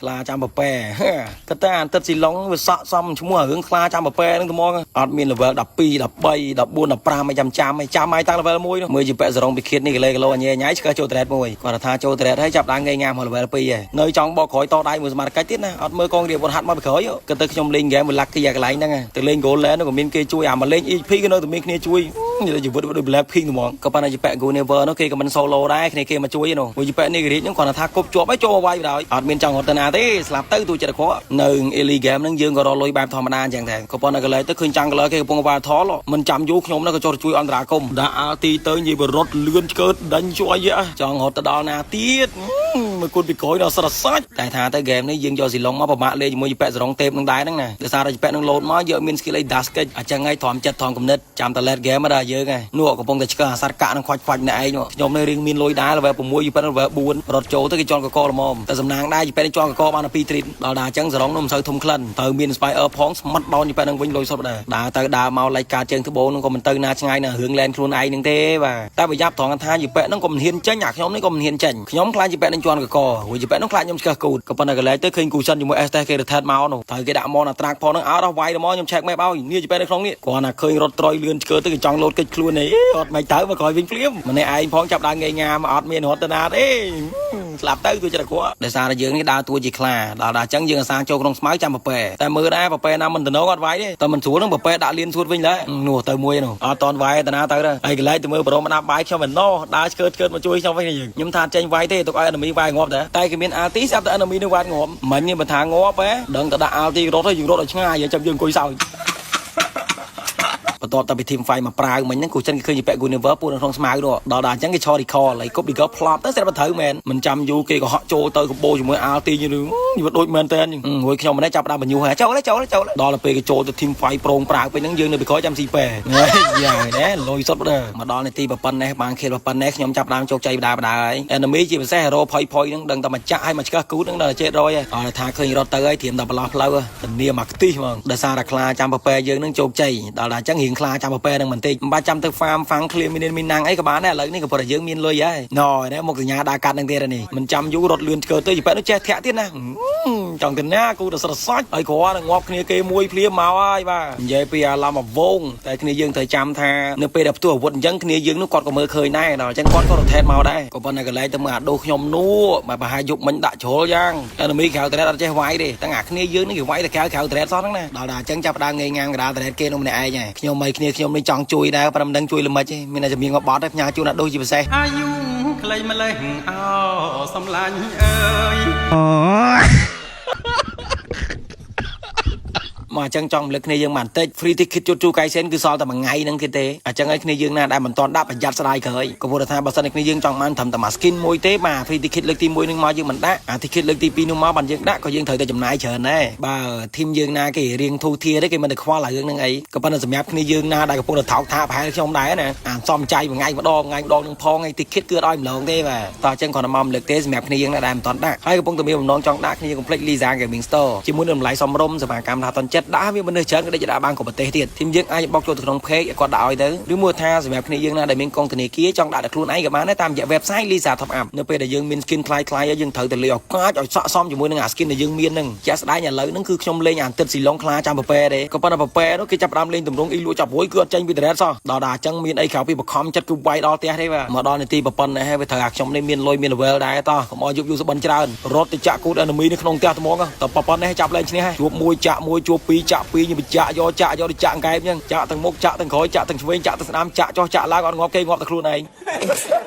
ខ្លាចាំប៉ែកតាអានទឹកស៊ីឡុងវាសក់សមឈ្មោះរឿងខ្លាចាំប៉ែហ្នឹងត្មងអត់មាន level 12 13 14 15អីចាំចាំអីចាំឲ្យតាំង level 1នោះមើលជាពាក់សរងពិឃាតនេះកលេកលោអញញ៉ៃឆ្កឹះចូល trade មួយគាត់ថាចូល trade ហើយចាប់ដើមងាយងាមមក level 2ហើយនៅចង់បកក្រោយតដៃមួយសមាជិកទៀតណាអត់មើលកងរៀបវត្តហាត់មកពីក្រោយក៏ទៅខ្ញុំលេង game មួយ lucky អាកន្លែងហ្នឹងទៅលេង gold lane ក៏មានគេជួយអាមកលេង EXP ក៏នៅតែមានគ្នាជួយនិយាយជីវិតដូច Black Pink ហ្មងក៏ប៉ុន្តែជាពាក់ Go Never នោះគេក៏មិន solo ដែរគ្នាគេមកជួយនោះមួយជាពាក់នេះរីកហ្នឹងគាត់ថាគប់ជាប់ហើយចូលមកវាយបណ្ដោយអត់មានចង់រត់ទៅណាទេស្លាប់ទៅទូចិត្តខកនៅ early game ហ្នឹងយើងក៏រកលុយបែបធម្មតាអញ្ចឹងដែរក៏ប៉ុន្តែកន្លែងទៅឃើញចាំងកន្លែងគេកំពុងវាយថលមិនចាំយូរខ្ញុំនោះក៏ចូលជួយអន្តរាគមដាក់ ulti ទៅនិយាយបរត់លឿនឆ្កើតដេញជួយចង់រត់ទៅដល់ណាទៀតមួយគុណពីក្រោយដល់ស្រសាច់តែថាទៅ game នេះយើងយកស៊ីឡុងមកប្រមាក់លេងជាមួយពាក់សរងទេពនឹងដែរហ្នឹងណាដោយសារតែពាក់នឹងលោតមកយើងមាន skill អី dash កិច្ចអញ្ចឹងហើយទ្រាំចិត្តទ្រាំគំនិតចាំតែ late game ដល់យើងហើយនោះកំពុងតែឆ្កឹះអាសត្វកាក់នឹងខ្វាច់ខ្វាច់ម្នាក់ឯងខ្ញុំនៅរៀងមានលុយដែរ level 6យូរប៉ុណ្ណឹង level 4រត់ចូលទៅគេជន់កកល្មមតែសំណាងដែរយូរពេលនេះជន់កកបាន2ទ្រីតដល់ដល់អញ្ចឹងសរងនោះមិនសូវធំក្លិនត្រូវមាន Spire ផងស្មាត់ដោនយូរពេលនឹងវិញលុយសុទ្ធដែរដើរទៅដើរមកឡៃកាជើងត្បូងនឹងក៏មិនទៅណាឆ្ងាយណារឿងលែនខ្លួនឯងនឹងទេបាទតែប្រយ៉ាប់ត្រង់ថាយូរពេលនឹងក៏មិនហ៊ានចេញអាខ្ញុំនេះក៏មិនហ៊ានចេញខ្ញុំខ្លាចយូរពេលនឹងជន់កកព្រោះយូរពេលនឹងខ្លាចខ្ញុំឆ្កឹះគូតក៏ប៉ុន្តែកន្លែងទៅឃើញគូសិនជាមួយ ST គេរថេតមកនោះត្រូវគេដាក់មកណាត្រាក់ផងនឹងអើដល់វាយទៅមកខ្ញុំឆែក map ឲ្យនេះយូរពេលនៅក្នុងនេះគ្រាន់តែឃើញរត់ត្រយលឿនឆ្កើទៅគេចង់លោតកិច្ចខ្លួននេះអត់មិនទៅមកក្រោយវិញភ្លាមម្នាក់ឯងផងចាប់ដើមងាយងាមអត់មានរត់ទៅណាទេស្លាប់ទៅទូចិត្តខកដោយសារតែយើងនេះដើរតួជាខ្លាដល់ដល់អញ្ចឹងយើងអាសាចូលក្នុងស្មៅចាំប៉ប៉ែតែមើលដែរប៉ប៉ែណាមិនតំណងអត់វាយទេតែមិនស្រួលនឹងប៉ប៉ែដាក់លៀនសួតវិញដែរនោះទៅមួយនោះអត់តន់វាយតាណាទៅដែរហើយកន្លែងទៅមើលប្រុសម្ដាប់បាយខ្ញុំឯណោះដើរឆ្កើតឆ្កើតមកជួយខ្ញុំវិញយើងខ្ញុំថាចេញវាយទេទុកឲ្យ enemy វាយងាប់ដែរតែគេមាន ulti ស្រាប់តែ enemy នឹងវាយងាប់មិញនេះបើថាងាប់ហ៎ដឹងតែដាក់ ulti រត់ហើយយើងរត់ឲ្យឆ្ងាយចាំយើងអង្គុយសើចបន្ទាប់តែពី team fight មកប្រាវមិញហ្នឹងគូចិនគេឃើញជាពាក់ Universe ពូនៅក្នុងស្មៅនោះដល់ដល់អញ្ចឹងគេឆ recall ហើយគប់ recall ផ្លប់ទៅស្រាប់តែត្រូវមែនមិនចាំយូរគេក៏ហក់ចូលទៅកម្បោជាមួយ ulti នេះយដូចមែនតើរួយខ្ញុំម្នាក់ចាប់ដើមបញ្ញុះចូលចូលចូលដល់ទៅពេលគេចូលទៅ team fight ប្រងប្រាវពេញហ្នឹងយើងនៅពីក្រោយចាំស៊ីប៉ែយ៉ាណែលុយសុតបើមកដល់នាទីប៉ុណ្ណេះបានខៀលប៉ុណ្ណេះខ្ញុំចាប់ដើមជោគជ័យបដាបដាហើយ enemy ជាពិសេស hero ផុយផុយហ្នឹងដឹងតែមកចាក់ឲ្យមកឆ្កឹះគូតហ្នឹងដល់ចេតរយហើយដល់ថាឃើញរត់ទៅហើយត្រៀមតែប្រឡោះផ្លូវធានាមកខ្ទិះហ្មងដោយសារតែខ្លាចាំប៉ែយើងហ្នឹងជោគជ័យដល់ដល់អញ្ចឹងរៀងខ្លាចាំប៉ែហ្នឹងបន្តិចមិនបាច់ចាំទៅ farm ហ្វាំង clear មានមានណាំងអីក៏បានដែរឥឡូវនេះក៏ព្រោះតែយើងមានលុយហើយណនេះមុខសញ្ញាដើរកាត់នឹងទៀតនេះមិនចាំយូររត់លឿនឆ្កើទៅយប៉ែនោះចេះធាក់ទៀតណាចង់ទៅណាគូទៅស្រសាច់ហើយគ្រាន់តែងាប់គ្នាគេមួយភ្លាមមកហើយបាទនិយាយពីអាឡំអវងតែគ្នាយើងត្រូវចាំថានៅពេលដែលផ្ទុះអាវុធអញ្ចឹងគ្នាយើងនោះគាត់ក៏មើលឃើញដែរដល់អញ្ចឹងគាត់ក៏រថេតមកដែរក៏ប៉ុន្តែកន្លែងទៅមើលអាដូសខ្ញុំនោះបាទប្រហែលយប់មិញដាក់ជ្រុលយ៉ាង enemy ក្រៅត្រេតអត់ចេះវាយទេទាំងអាគ្នាយើងនេះគេវាយតែក្រៅក្រៅត្រេតសោះហ្នឹងណាដល់ដល់អញ្ចឹងចាប់ដើមងាយងាមកដាលត្រេតគេនោះម្នាក់ឯងហើយខ្ញុំមិនគ្នាខ្ញុំនេះចង់ជួយដែរប៉ុន្តែមិនដឹងជួយល្មិចទេមានតែជំនាញមកបត់ទេផ្ញើជូនអាដូសជាពិសេស អាយុខ្លីម្លេះអោសំឡាញ់អើយ មកអញ្ចឹងចង់រំលឹកគ្នាយើងបន្តិច free ticket ជូតជូកៃសេនគឺសល់តែមួយថ្ងៃហ្នឹងគេទេអញ្ចឹងឲ្យគ្នាយើងណាដែលមិនទាន់ដាក់ប្រយ័ត្នស្ដាយក្រោយក៏ព្រោះថាបើសិនជាគ្នាយើងចង់បានត្រឹមតែមួយ skin មួយទេបាទ free ticket លើកទី1នឹងមកយើងមិនដាក់អា ticket លើកទី2នោះមកបានយើងដាក់ក៏យើងត្រូវតែចំណាយច្រើនដែរបើ team យើងណាគេរៀងធូធាទេគេមិនទៅខ្វល់អារឿងហ្នឹងអីក៏ប៉ុន្តែសម្រាប់គ្នាយើងណាដែលកំពុងតែថោកថាប្រហែលខ្ញុំដែរណាអាសំចៃមួយថ្ងៃម្ដងថ្ងៃម្ដងនឹងផងឯ ticket គឺអត់ឲ្យម្លងទេបាទតោះអញ្ចឹងគ្រាន់តែមករំលឹកទេសម្រាប់គ្នាយើងណាដែលមិនទាន់ដាក់ហើយកំពុងតែមានបំណងចង់ដាក់គ្នាកុំភ្លេច Lisa Gaming Store ជាមួយនឹងតម្លៃសមរម្យសេវាកម្មថាតន់ចិត្តដាក់វាមនុស្សច្រើនក៏ដូចជាដាក់បានគ្រប់ប្រទេសទៀត team យើងអាចបោកចូលទៅក្នុង page ឲ្យគាត់ដាក់ឲ្យទៅឬមួយថាសម្រាប់គ្នាយើងណាដែលមានកងធនាគារចង់ដាក់តែខ្លួនឯងក៏បានដែរតាមរយៈ website Lisa Top Up នៅពេលដែលយើងមាន skin ថ្លៃថ្លៃហើយយើងត្រូវតែលេងឲ្យកាចឲ្យស័ក្តិសមជាមួយនឹងអា skin ដែលយើងមានហ្នឹងជាក់ស្ដែងឥឡូវហ្នឹងគឺខ្ញុំលេងអាទឹកស៊ីឡុងខ្លាចាំប៉ែទេក៏ប៉ុន្តែប៉ែនោះគេចាប់ផ្ដើមលេងតម្រងអ៊ីលក់ចាប់រួយគឺអត់ចេញពីតរ៉េតសោះដល់ដល់អញ្ចឹងមានអីក្រៅពីបខំចិត្តគឺវាយដល់ផ្ទះទេបាទមកដល់នាទីប៉ុណ្ណេះហើយវាត្រូវអាខ្ញុំនេះមានលុយមាន level ដែរតោះកុំឲ្យយប់យូរសបិនច្រើនរត់ទៅចាក់គូត enemy នៅក្នុងផ្ទះត្មងតែប៉ុណ្ណេះចាប់លែងឈ្នះហើយជួបមួយចាក់មួយជួបពីរចាក់ពីរខ្ញុំចាក់យកចាក់យកទៅចាក់កែបអញ្ចឹងចាក់ទាំងមុខចាក់ទាំងក្រោយចាក់ទាំងឆ្វេងចាក់ទាំងស្ដាំចាក់ចុះចាក់ឡើងអត់ងាប់គេងាប់តែខ្លួនឯង។